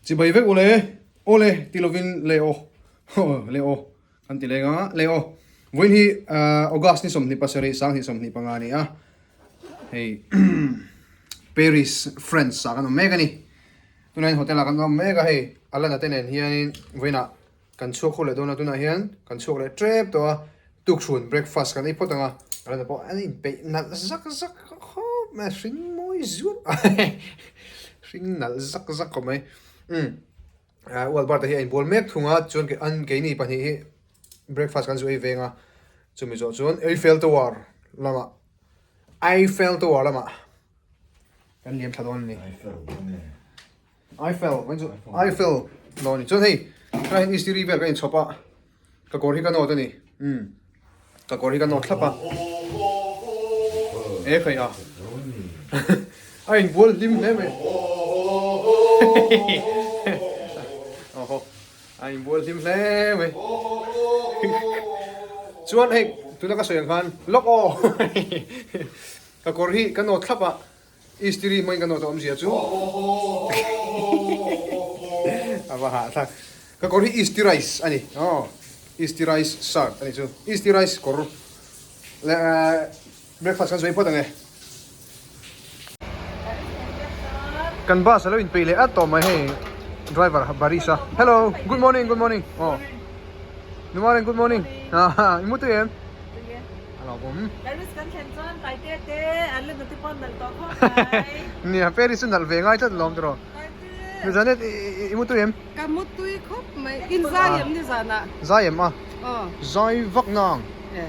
Chibai vek ule, awle ti lovin le aw, le aw kan ti leng a, le aw. Vawiin hi August ni 27 2025 a ni a, hei Paris France ah kan awm mek a ni. Tunah hian hotel ah kan awm mek a, hei Alana te nen hianin vawiinah kan chhuak ho leh dawn a, tunah hian kan chhuak leh tep tawh a, tukchhun breakfast kan ei phawt ang a, Alana pawh an inpeih nalh zak zak khawp mai a, hring mawi zual hring nalh zak zak khawp mai umm u Albert-a hi a inbual mek thung a, chuan an keini pahnih hi breakfast kan zu ei veng a, chumi zawh chuan Eiffel Tower lamah Eiffel Tower lamah kan liam thla dawn a ni. Eiffel mai chu Eiffel lo ni chuan hei tunah hian istiri vel ka inchhawp a ka kawr hi ka nawt a ni umm ka kawr hi ka nawt thlap a e khaih a a inbual hlim hle mai awhaw a inbual hlim hle mai chuan hei tuna ka sawi ang khan lawk aw ka kawr hi ka nawt thlap a. Istiri hmangin ka nawt a awmzia chu a va hahthlak. Ka kawr hi isti rice a ni aw, isti rice shirt a ni chu. Isti rice kawr leh breakfast kan sawi phawt ang e. Kan bus a lo inpeih leh at tawh mai hei driver Baris a. Hello, good morning, good morning. Aw, good morning, good morning. I mu tui em? A lo awm. Paris kan thlen chuan Taite te an la nute pawh an nalh tawh khawp mai. Nia, Paris chu nalh ve ngai tlat lawm tiraw. Taite. Nizan i mu tui em? Ka mu tui khawp mai. In zai em nizan ah? Zai em a? Aw. Zai vak nang. E.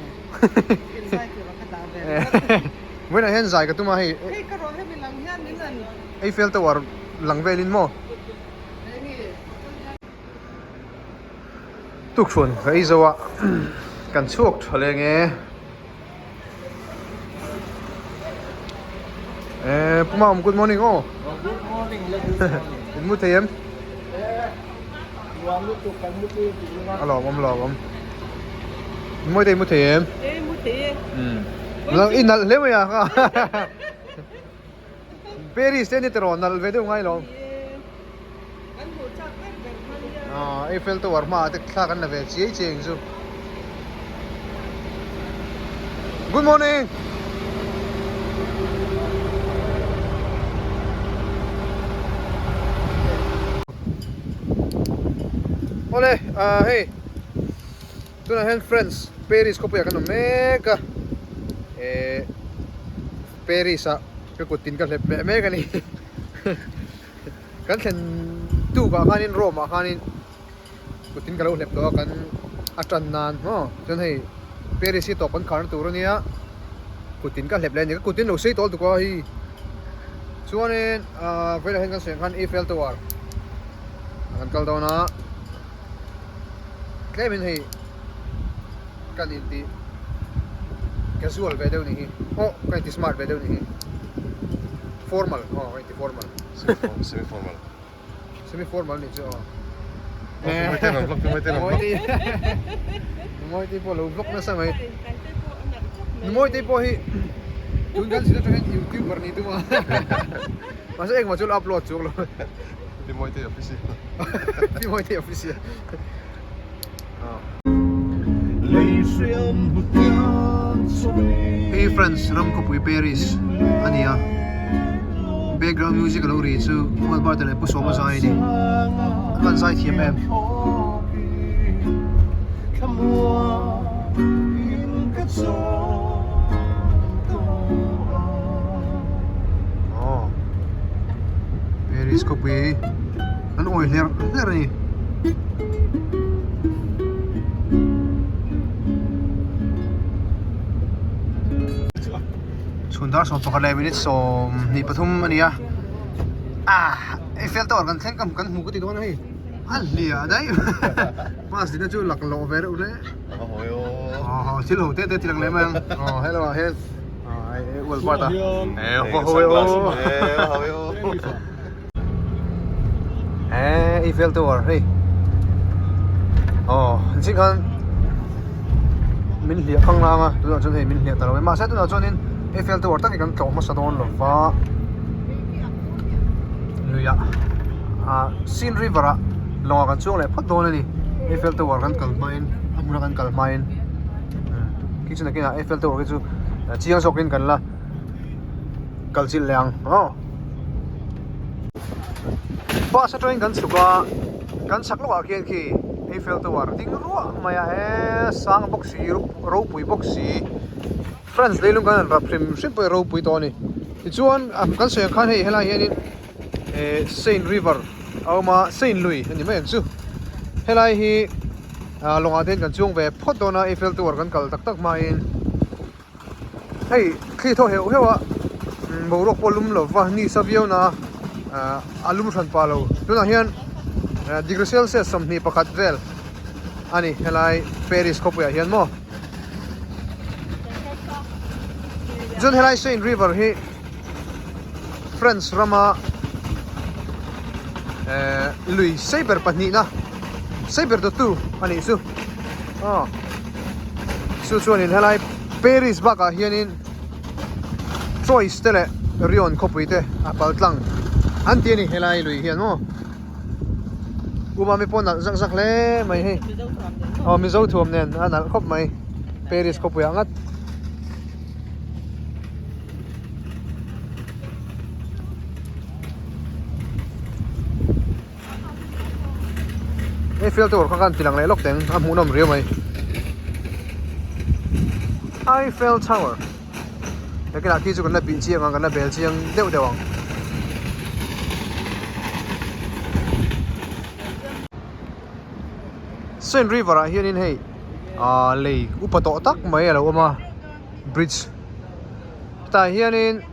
In zai tur a ka dah ve ringawt. Vawiinah hian zai ka tum a hei. Hei ka rawh hemi lang hian min an. Eiffel Tower lang velin maw? Enge. Tukṭhuan ka ei zo a, kan chhuak ṭha leng e. Eh, Pu Maum, good morning aw. Good morning le, good morning. In mu thei em? Eh, nuam lutuk kan mu tui tih lung a. A lawmawm, lawmawm. Mawi te i mu thei em? Eh, mu thei e. Hmm. I nalh hle mai a. Paris te ni tiraw nalh ve deuh ngai lo. Aw Eiffel Tower hmaah te thla kan la ve chiai chiai ang chu. Good morning. Awle ah hei tunah hian France Paris khawpuiah kan awm mek a eh Paris ah ka kut tin ka hlep leh mek a ni kan thlen tuk ah khanin Rome ah khanin kut tin ka lo hlep tawh a kan a tan nan maw chuan hei Paris hi tawp kan khar na tur a nia kut tin ka hlep leh a ni ka kut tin lo sei tawh lutuk a hei chuanin ah vawilah hian kan sawi ang khan Eiffel Tower ah kan kal dawn a tlemin hei kan inti casual ve deuh ni hi aw ka inti smart ve deuh ni hi formal aw ka inti formal semi formal semi formal ni chu aw mawi te pawh lo vlog nasa mai mawi te pawh hi tun kan zir atangin youtuber ni tum a mahse engmah chu la upload chuang lo Pi mawi te official Pi mawi te official Hei France ram khawpui Paris a ni a, background music a lo ri chu Hualbarte leh Pu Sawma zai a ni, an van zai thiam em. Aw Paris khawpui an awi hlerh hlerh a ni. Chhun dar 11 leh minute 23 a ni a ah Eiffel Tower kan thleng kan hmu ka ti dawn a hei a hliah daih bus dina chu lak lawh ve reuh hle aw thil ho te te ti lang leh mai ang aw hello ah hian ual part a eh ho ho Eh, Eiffel Tower hei. Aw, zing khan min hliah khang lang a, tunah chuan hei min hliah ta lo mai. Mahse tunah chuanin Eiffel Tower tak hi kan tlawh hmasa dawn lo va. Luiah Ah Seine River ah lawngah kan chuang leh phawt dawn a ni. Eiffel Tower kan kal hmain a hmuna kan kal hmain khi chu nakinah Eiffel Tower khi chu chiang zawkin kan la kal chilh leh ang aw. Bus atangin kan chhuk a kan chhak lawkah khian khi Eiffel Tower ding ruah mai a he sang bawk si ropui bawk si France leilung kan han rap hrim hrim pawh hi ropui tawh a ni tichuan kan sawi ang khan hei helai hianin eh Seine River a awm a Seine lui a ni mai ang chu helai hi ah lawngah te hian kan chuang ve phawt dawn a Eiffel Tower kan kal tak tak hmain. Hei thli thaw heuh heuh a boruak pawh lum lo va ni sa viau na a a lum hran pah lo tunah hian degree celsius 21 vel a ni helai Paris khawpuiah hian maw chuan helai Seine river hi France rama eh lui sei ber pahnihna sei ber dawttu a nih chu aw. Chu chuanin helai Paris bakah hianin Troyes te leh Rion khawpui te a pal tlang an ti a ni helai lui hian maw U Mami pawh nalh zak zak hle mai hei aw Mizo thuam nen a nalh khawp mai Paris khawpui ah ngat. Eiffel Tower kha khan ti lang leh lawk teng a hmuhnawm riau mai Eiffel Tower hekinah khi chu kan la bih chiang ang kan la bel chiang deuh deuh ang. Seine River ah hianin hei ah lei upa tawh tak mai a lo awm a bridge hetah hianin.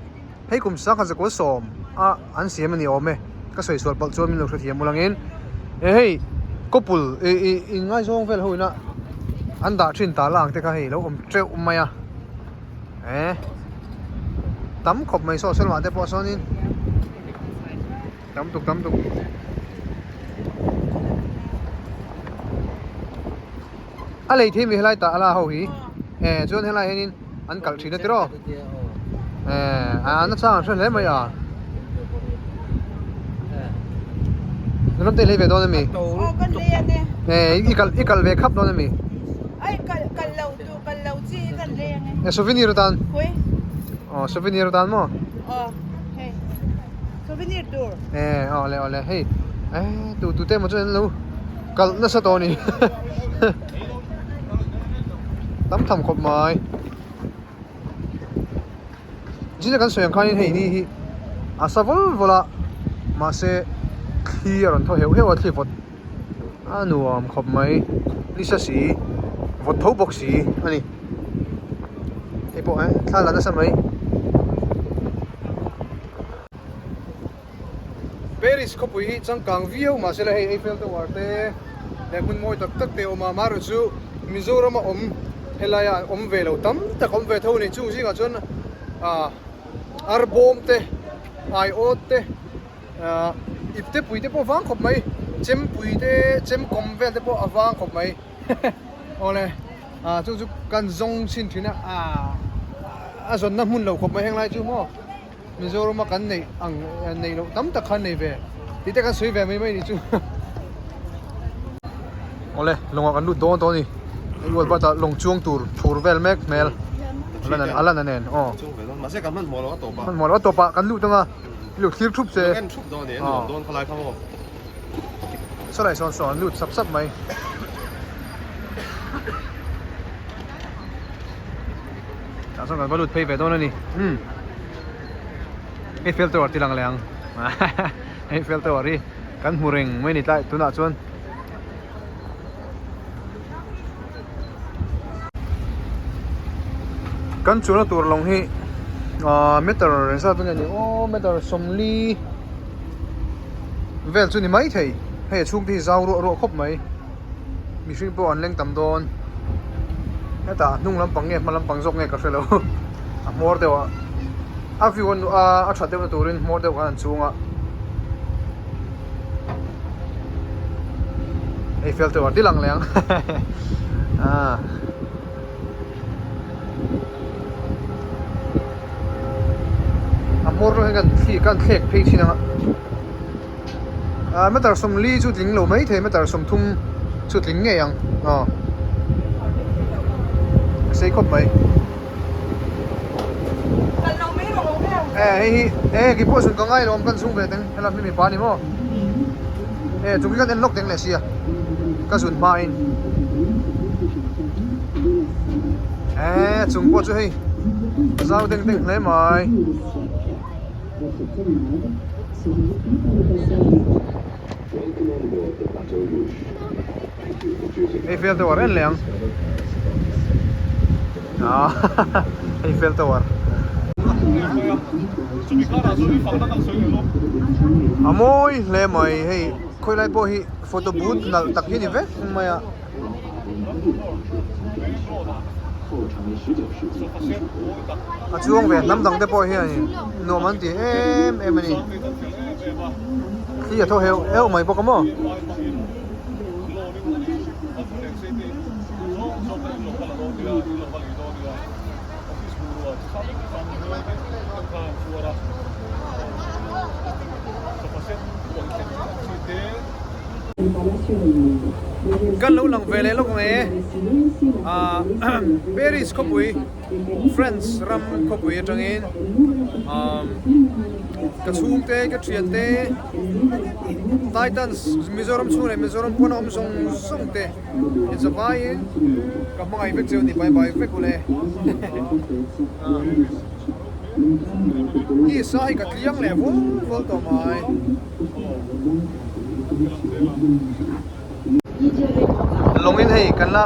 Hei kum sangha zakua sawm a an siam a ni awm e, ka sawi sual palh chuan min lo hrethiam ul angin e hei couple ih ih inngaizawng vel ho ina an dah thin ta lang te kha hei lo awm teuh mai a e tam khawp mai saw saw te pawh sawnin tam tuk tam tuk. A lei thei mi helai tah ala ho hi e chuan helai hianin an kalh thin a tiraw e a na chang an hre hle mai a ram te i lei ve dawn ami e i kalh i kalh ve khap dawn ami e souvenir atan aw souvenir atan maw e awle awle hei e tu tu te emaw chuan an lo. Kalh nasa tawh a ni tam tham khawp mai zina kan sawi ang khanin hei ni hi a sa vawl vawl a mahse thli a rawn thaw heuh heuh a thli vawt a nuam khawp mai nisa si vawt tho bawk si a ni hei pawh eh thla la nasa mai. Paris khawpui hi changkang viau mahse la hei Eiffel Tower te leh hmun mawi tak tak te a awm a amaherawh chu Mizoram a awm helai ah awm ve lo tam tak a awm ve tho a ni chung zingah chuan ah arbawm te aiawt te ah ipte pui te pawh a vang khawp mai chempui te chemkawm vel te pawh a vang khawp mai awle ah chu chu kan zawng chhin thin a ah a zawnna hmun lo khawp mai henglai chu maw. Mizoram a kan neih ang neih loh tam tak khan nei ve tih te kan sawi ve mai mai ni chu awle lawngah kan lut dawn tawh a ni hei ual bat ah lawng chuang tur phur vel mek hmel a lan a nen aw mahse kan hmanhmawh loh a tawp ah hmanhmawh loh a tawp ah kan lut anga ilo thlir thup che en thup dawn a ni a nuam dawn khalai kha maw sawlai sawn sawn an lut sap sap mai. Tah chuan kan va lut phei ve dawn a ni umm Eiffel Tower ti lang leh ang Eiffel Tower hi kan hmu reng mai a ni tlai tunah chuan kan chuanna tur lawng hi ahh meter engzat nge ni aw meter 40 vel chu ni mai thei hei a chhung te hi zau ruah ruah khawp mai. Mihring pawh an leng tam dawn hetah a hnung lampang nge hma lampang zawk nge ka hrelo a hmawr deuh a a view a a that deuh na turin hmawr deuh khan an chhung a Eiffel Tower ti lang leh ang ah. A hmawr rawng hian kan thli kan thlek phei thin ang a. Ah meter sawmli chu tling lo maithei meter sawmthum chu tling ngei ang aw a sei khawp mai e hei hi e keipawh zun ka ngai lo awm kan zung ve teng helai hmi mipa a ni maw e chung hi kan en lawk teng leh sia ka zun hma in e chung pawh chu hei zau deng deng hle mai. Eiffel Tower en leh ang ah Eiffel Tower a mawi hle mai hei khawi lai pawh hi photo booth nalh tak hi a ni vek mai a. A chuang ve hnam dang te pawh hianin nuam an ti em em a ni thli a thaw heuh heuh mai bawk a maw. Kan lo lang ve leh lawk ang e. Ahh Paris khawpui France ram khawpui atangin ahh ka chhungte ka thiante Titans Mizoram chhung leh Mizoram pawn a awm zawng zawng te inzavaiin ka hmangaih vek cheu ni bai bai vek ule. Ni sa hi ka tliang leh vul vul tawh mai. Lawngin hei kan la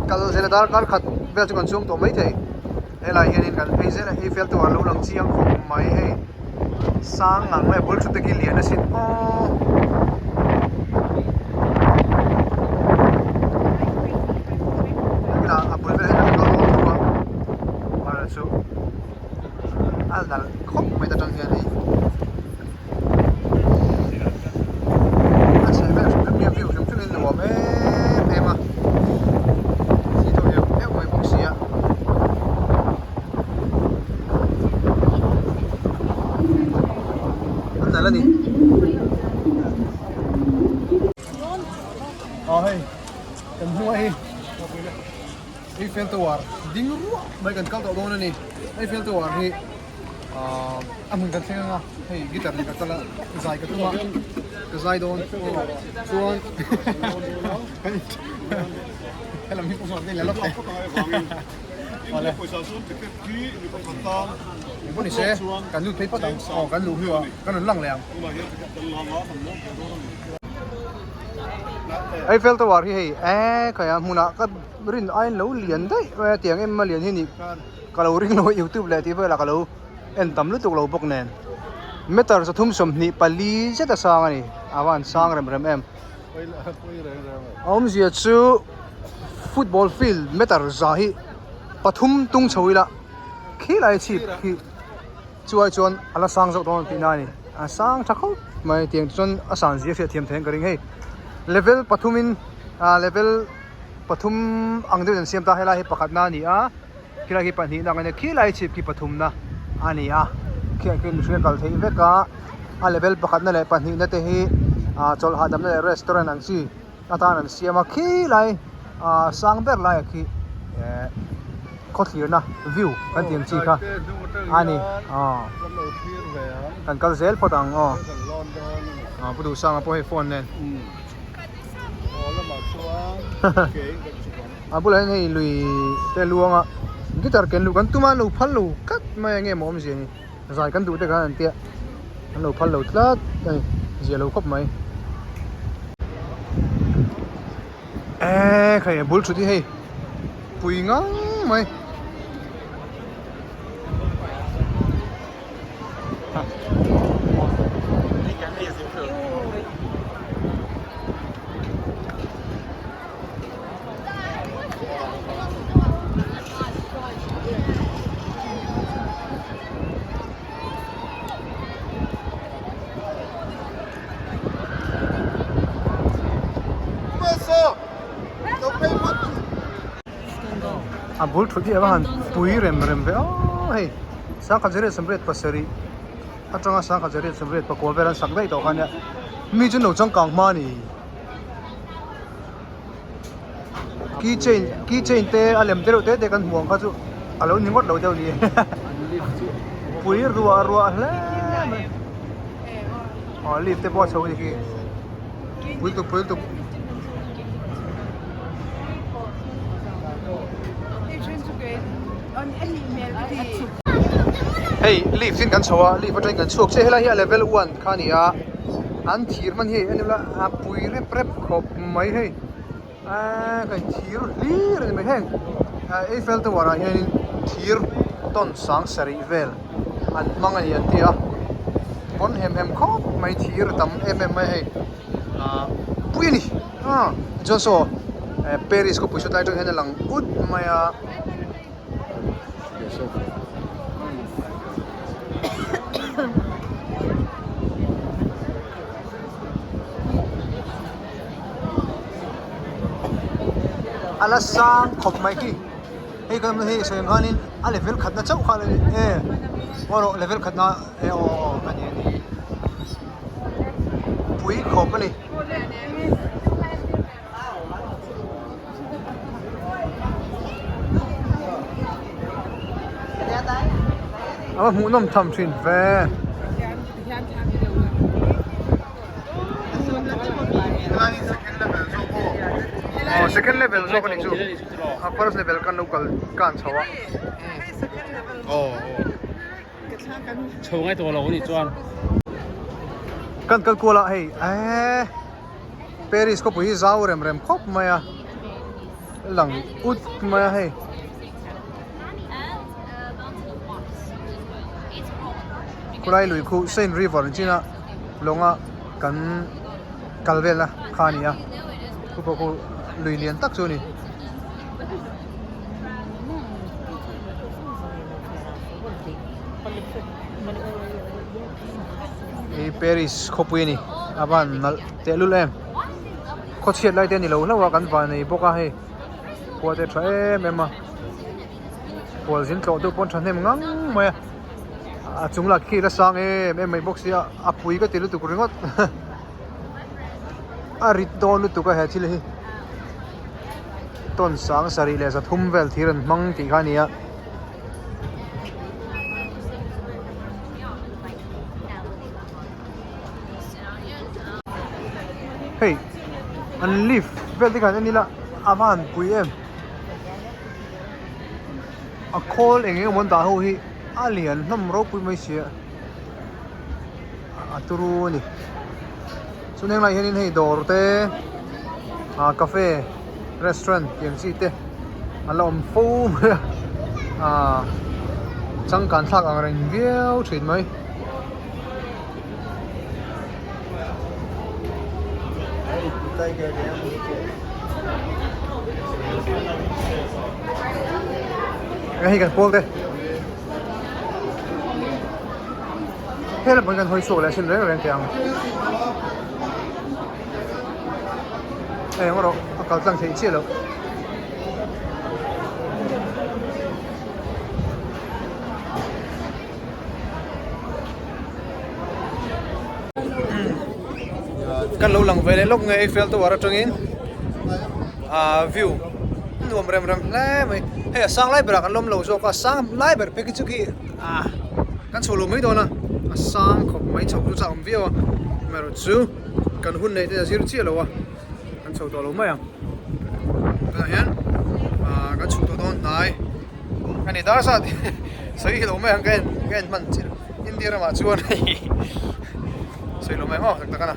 kal zel a darkar khat vel chu kan chuang tawh maithei helai hianin kan phei zel a Eiffel Tower lo lang chiang khawp mai hei sang ngang mai a bul thut te khi lian asin aw. A bul vel hian an kal dawn tho a amaherawhchu chu a nalh khawp mai ta tang hian hei a chheh vel hrim hrim hi a view hrim hrim in nuam em em a thli deuh heuh heuh mai bawk si a. A nalh a ni. Aw hei kan hnungah hi Eiffel Tower ding ruah mai kan kal tawh dawn a ni Eiffel Tower hi ahh a hmun kan thleng ang a hei guitar nen ka kal a zai ka tum a ka zai dawn chuan helam hi pawh sawn lawk teh awle engpawh ni se kan lut phei phawt ang aw kan luh hnuah kan rawn lang leh ang. Eiffel Tower hi hei eee khaia hmunah ka rin aiin lo lian daih mai a tiang em a lian hi nih ka lo ring lo a youtube leh tih velah ka lo en tam lutuk lo bawk nen meter 324 zet a sang a ni a van sang rem rem em a awmzia chu football field meter za hi pathum tung chho ila khilai chhip khi Chuai chuan a la sang zawk dawn tihna a ni. A sang tha khawp mai tiang chuan a san zia hriat thiam thei ang ka ring hei. Level pathumin ah level pathum ang deuhin an siam ta helai hi pakhatna a ni a, khilai khi pahnihna ang a nia khilai chhip khi pathumna a ni a. Khiah khian mihring a kal theih vek a, a level pakhatna leh pahnihna te hi ah chawlh hahdamna leh restaurant ang chi atan an siam a khilai ah sang ber laiah khi eh khawthlirna view kan tih ang chi kha a ni aw kan kal zel phawt ang aw ah pu Duhsanga pawh hei phone nen a bulah hian hei lui te luang a guitar ken luh kan tum a an lo phal lo tlat mai a nge maw awmzia ni zai kan duh te khan an tia an lo phal lo tlat a ni zia lo khawp mai. Eee khai a bul thut hi hei pui ngang mai. A bul thut hi a va han pui rem rem ve aw hei 1887 atanga 1888 vel an sak daih tawh kha nia. Mi chu an lo changkang hma a ni. Key chain key chain te a lem te reuh te te kan hmuh ang kha chu a lo ni ngawt lo deuh ni pui ruah ruah hle mai aw lift te pawh a chho a ni khi pui tuk pui tuk. Hei lift in kan chho a lift atangin kan chhuak chiah helai hi a level 1 kha a ni a an thir hman hi en ila a pui rep rep khawp mai hei eee hei thir hlir a ni mai heng Eiffel Tower ah hianin thir tawn sang sarih vel an hmang a ni an ti a pawn hem hem khawp mai thir a tam em em mai hei ahh pui a ni ah chuan saw Paris khawpui saw tlai atang hian a lang ut mai a. A la sang khawp mai khi hei kan hei sawi ang khanin a level khatna chauh kha a ni e aw rawh level khatna e aw aw a ni a ni pui khawp a ni. A va hmuhnawm tham thin ve. Aw second level zawk a ni chu a first level kan lo kal kan chho a. Chho ngai tawh lo a nih chuan. Kan kal kual a hei eee. Paris khawpui hi zau rem rem khawp mai a lang ut mai a hei. Khulai lui khu Seine river ang chin a lawnga kan kal vel na kha a ni a khu pawh khu lui lian tak chu a ni. Hei Paris khawpui a ni a van nalh tehlul em khawchhiat lai te a ni lo hlauh a kan van nei bawk a hei khua te a tha em em a hual zin tlawh deuh pawn thahnem ngang mai a a chung lah khi la sang em em mai bawk sia a pui ka ti lutuk ringawt a rit dawn lutuk a he thil hi tawn sang sarih leh zathum vel thir an hmang tih kha a ni a. Hei an lift vel te khan en ila a va han pui em a khawl eng eng emaw an dah ho hi a lian hlawm ropui mai sia a turu a ni chuan heng lai hianin hei dawr te ah cafe restaurant tih ang chi te a la awm fo mai a ah changkan thlak ang reng viau thin mai. Hei kan pawl te helam pawh hi kan hawi chhuak leh sin reng reng teh ang hei ang erawh a kal tlang theih chiah loh. Kan lo lang ve leh lawk nge Eiffel Tower atangin ah view nuam rem rem hle mai hei a sang lai berah kan lawm lo zawk a sang lai ber phei khi chu khi ah kan chho lo mai dawn a a sang khawp mai chho chu chak awm viau a amaherawh chu kan hun neih te a zir chiah lo a kan chho tawh lo mai ang tunah hian ah kan chhuk tawh dawn hnai. A ni dar zat sawi hi lo mai ang ka en ka en hman chiah India ramah chuan hei sawi lo mai ang aw tak tak a na.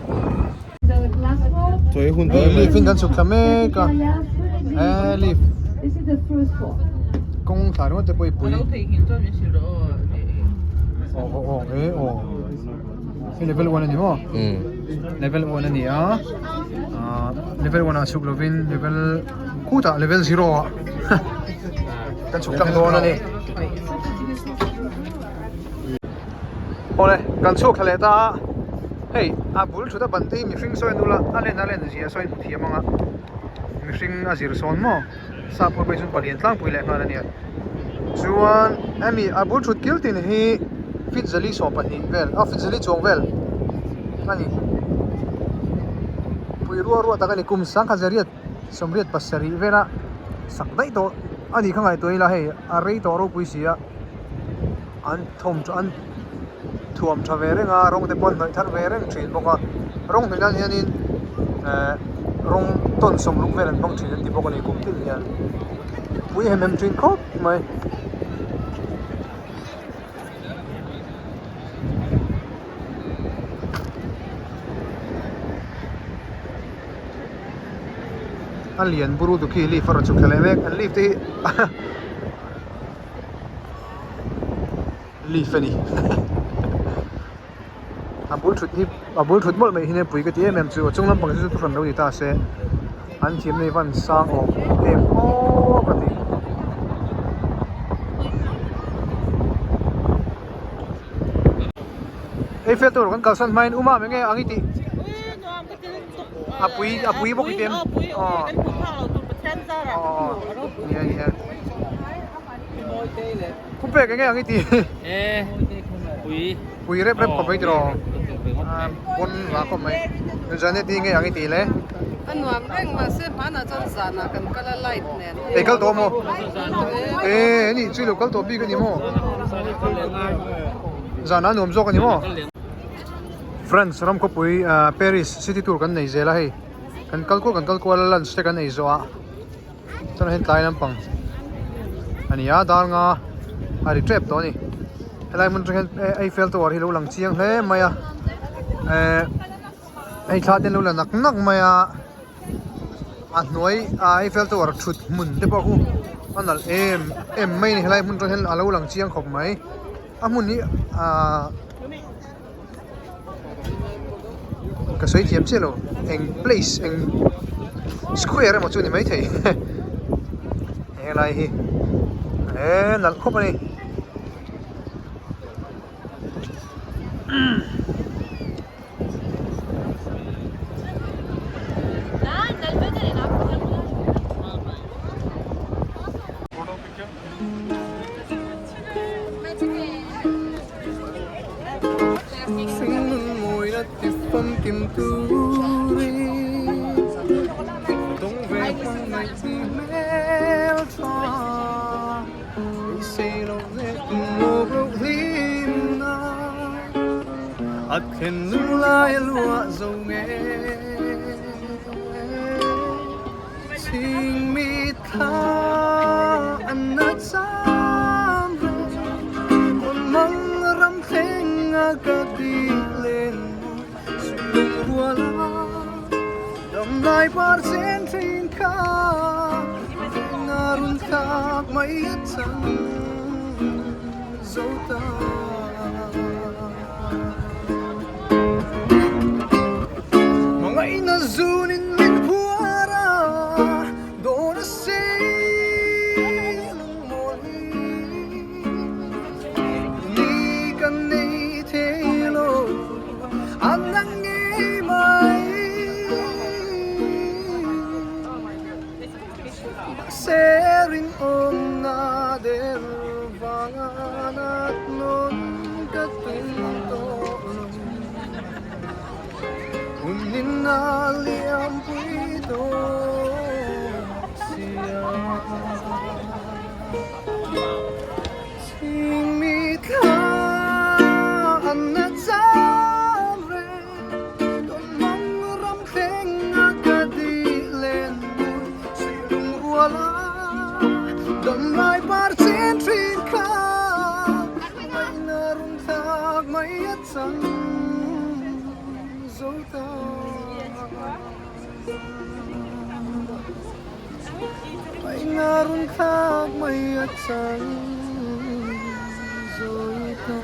Hei leaf in kan chhuk thla mek a he leaf kawng thla ringawt te pawh i pui aw aw aw e aw hei level 1 a ni maw level 1 a ni a ah level 1 ah chhuk lovin level khutah level 0 ah Kan chhuk tlang dawn a ni. Awle, kan chhuak thla leh ta a, hei a bul thut a ban te hi mihring sawi a nula a len a len zia sawi hmu thiam ang a, mihring a zir sawn maw sap pawh phei chuan palian tlangpui leh nghal a nia. Chuan hemi a bul thut kil tin hi fit zali 12 vel, a fit zali chuang vel a ni. ruah ruah tak a ni kum sangkhat zariat sawmriat pasarih vela sak daih tawh a nih kha ngaihtuah ila hei a rei tawh ropui si a an thawm tha an thuam tha ve reng a rawng te pawh an hnawih thar ve reng thin bawk a rawng hnawih nan hianin ehh rawng tawn sawmruk vel an hmang thin an ti bawk a ni kum tin hian pui hem hem thin khawp mai. A lian buru tu khi leaf a rawn chhuk thla leh mek an leaf te hi leaf a ni a bul thut hi a bul thut mawlh mai hi nia pui ka ti em em chu a chung lampang chu thuhran lo ni ta se an thiam nei van sang awm em aw ka ti. Eiffel Tower kan kalsan hmain u mam enge ang i tih a pui a pui bawk i ti em aw nia nia khu pek enge ang i tih pui pui rep rep khawp mai tiraw pawn va khawp mai Janet i nge ang i tih le a nuam reng mahse hmanah chuan zanah kan kal a light nen ei kal tawh maw e ni chu lo kal tawh bik a ni maw zanah a nuam zawk a ni maw France ram khawpui Paris city tour kan nei zel a hei kan kal kual kan kal kual a lunch te kan ei zawh a chuan hei tlai lampang a ni a dar nga a ri tep tawh a ni helai hmun atang hian Eiffel Tower hi a lo lang chiang hle mai a ehh hei thla te an lo la nak nak mai a a hnuai a Eiffel Tower thut hmun te pawh khu a nalh em em mai a ni helai hmun atang hian a lo lang chiang khawp mai a hmun hi ahh ka sawi thiam chiah lo eng place eng square emaw chu ni maithei helai hi eee nalh khawp a ni. Hringnun mawina ti famkim turin dawng ve hmangaih ti hmel tha beisei lo leh tum lawk loh hlim na a thlen lung lai a luah zo nge chhing mi thla an na cham reng tawn mang ram thleng a ka ti len suih rual a dam lai par chen thin kha na run thlak mai a chang zo ta. Hmangaihna zunin min phuar a, dawn a sei lungmawl hi. Ni kan nei thei lo, an nang ngei mai. Mahse rinawmna der vanga nat nawn ka tum tawh lo. Hun a liam pui tawh sia. Chhing mi thla an na cham reng. Tawn mang ram thleng a ka di len mui suih lung rual a dam lai par chen thin kha ngaihna run thlak mai a chang zo ta. Ngaihna run thlak mai a chang zo ta.